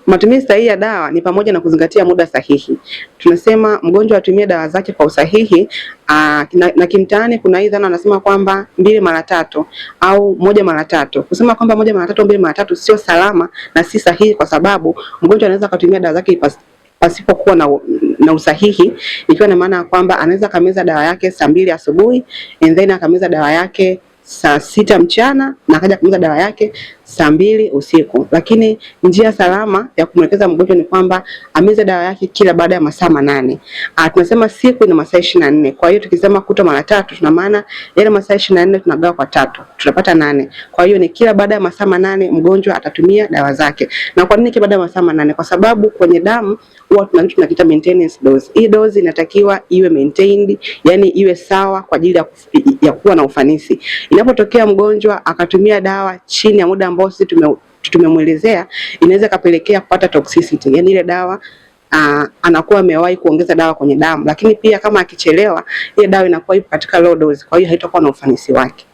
Matumizi sahihi ya dawa ni pamoja na kuzingatia muda sahihi. Tunasema mgonjwa atumie dawa zake kwa usahihi. Na kimtaani kuna hii dhana wanasema kwamba mbili mara tatu au moja mara tatu. Kusema kwamba moja mara tatu au mbili mara tatu sio salama na si sahihi, kwa sababu mgonjwa anaweza akatumia dawa zake pasipokuwa na usahihi, ikiwa na maana ya kwamba anaweza akameza dawa yake saa 2 asubuhi and then akameza dawa yake saa 6 mchana na akaja kumeza dawa yake saa 2 usiku. Lakini njia salama ya kumwelekeza mgonjwa ni kwamba ameze dawa yake kila baada ya masaa 8. Tunasema siku ina masaa 24. Kwa hiyo tukisema kutwa mara tatu, tuna maana yale masaa 24 tunagawa kwa tatu, tunapata 8. Kwa hiyo ni kila baada ya masaa 8 mgonjwa atatumia dawa zake. Na kwa nini kila baada ya masaa 8? Kwa sababu kwenye damu huwa tuna kitu tunakiita maintenance dose. Hii dose inatakiwa iwe maintained, yani iwe sawa kwa ajili ya kuwa na ufanisi. Inapotokea mgonjwa akatumia dawa chini ya muda ambao sisi tumemwelezea, inaweza kapelekea kupata toxicity, yani ile dawa anakuwa amewahi kuongeza dawa kwenye damu, lakini pia kama akichelewa ile dawa inakuwa ipo katika low dose, kwa hiyo haitakuwa na ufanisi wake.